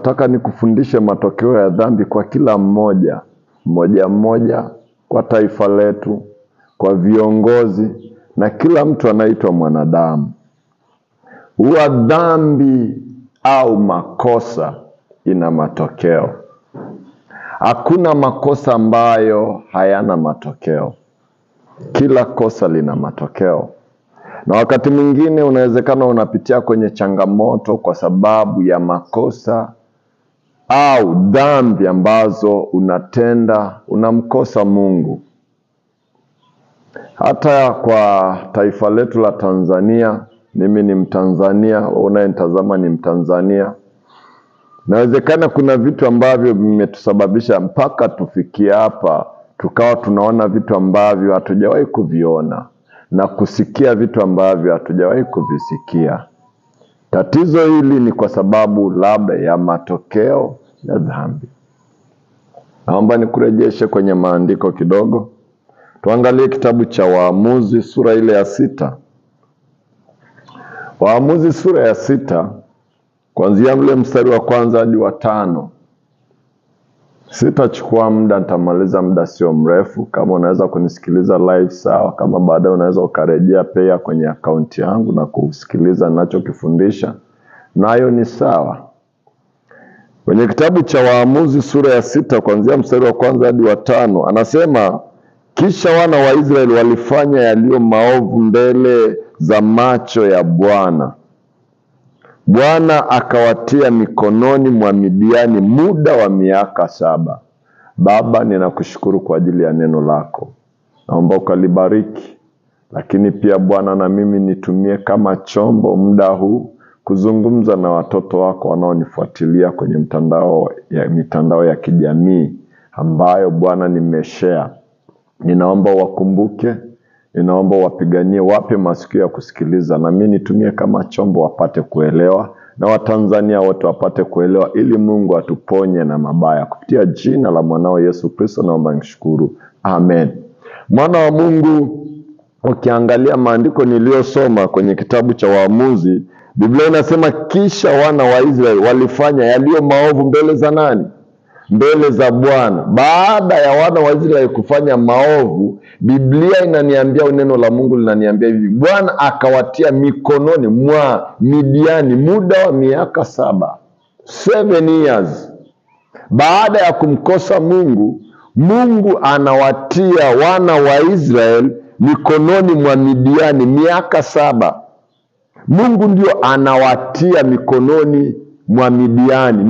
Nataka nikufundishe matokeo ya dhambi kwa kila mmoja, mmoja mmoja, kwa taifa letu, kwa viongozi na kila mtu anaitwa mwanadamu. Huwa dhambi au makosa ina matokeo. Hakuna makosa ambayo hayana matokeo. Kila kosa lina matokeo. Na wakati mwingine unawezekana unapitia kwenye changamoto kwa sababu ya makosa au dhambi ambazo unatenda, unamkosa Mungu. Hata kwa taifa letu la Tanzania, mimi ni Mtanzania, unayenitazama ni Mtanzania. Inawezekana kuna vitu ambavyo vimetusababisha mpaka tufikie hapa, tukawa tunaona vitu ambavyo hatujawahi kuviona na kusikia vitu ambavyo hatujawahi kuvisikia. Tatizo hili ni kwa sababu labda ya matokeo ya dhambi. Naomba nikurejeshe kwenye maandiko kidogo. Tuangalie kitabu cha Waamuzi sura ile ya 6. Waamuzi sura ya 6 kuanzia ule mstari wa kwanza hadi wa 5. Sitachukua muda, nitamaliza muda sio mrefu. Kama unaweza kunisikiliza live sawa, kama baadaye unaweza ukarejea pia kwenye akaunti yangu na kusikiliza ninachokifundisha, nayo ni sawa. Kwenye kitabu cha Waamuzi sura ya 6 kuanzia mstari wa kwanza hadi wa 5, anasema kisha wana wa Israeli walifanya yaliyo maovu mbele za macho ya Bwana. Bwana akawatia mikononi mwa Midiani muda wa miaka 7. Baba, ninakushukuru kwa ajili ya neno lako. Naomba ukalibariki. Lakini pia Bwana, na mimi nitumie kama chombo muda huu kuzungumza na watoto wako wanaonifuatilia kwenye mitandao ya kijamii ambayo Bwana nimeshare. Ninaomba wakumbuke, ninaomba wapiganie, wape masikio ya kusikiliza, na mimi nitumie kama chombo wapate kuelewa, na Watanzania wote wapate kuelewa, ili Mungu atuponye na mabaya. Kupitia jina la mwanao Yesu Kristo naomba nishukuru. Amen. Mwana wa Mungu, ukiangalia maandiko niliyosoma kwenye kitabu cha Waamuzi, Biblia inasema kisha wana wa Israeli walifanya yaliyo maovu mbele za nani? Mbele za Bwana. Baada ya wana wa Israeli kufanya maovu, Biblia inaniambia, neno la Mungu linaniambia hivi, Bwana akawatia mikononi mwa Midiani muda wa miaka 7. 7 years. Baada ya kumkosa Mungu, Mungu anawatia wana wa Israeli mikononi mwa Midiani miaka 7. Mungu ndio anawatia mikononi mwa Midiani.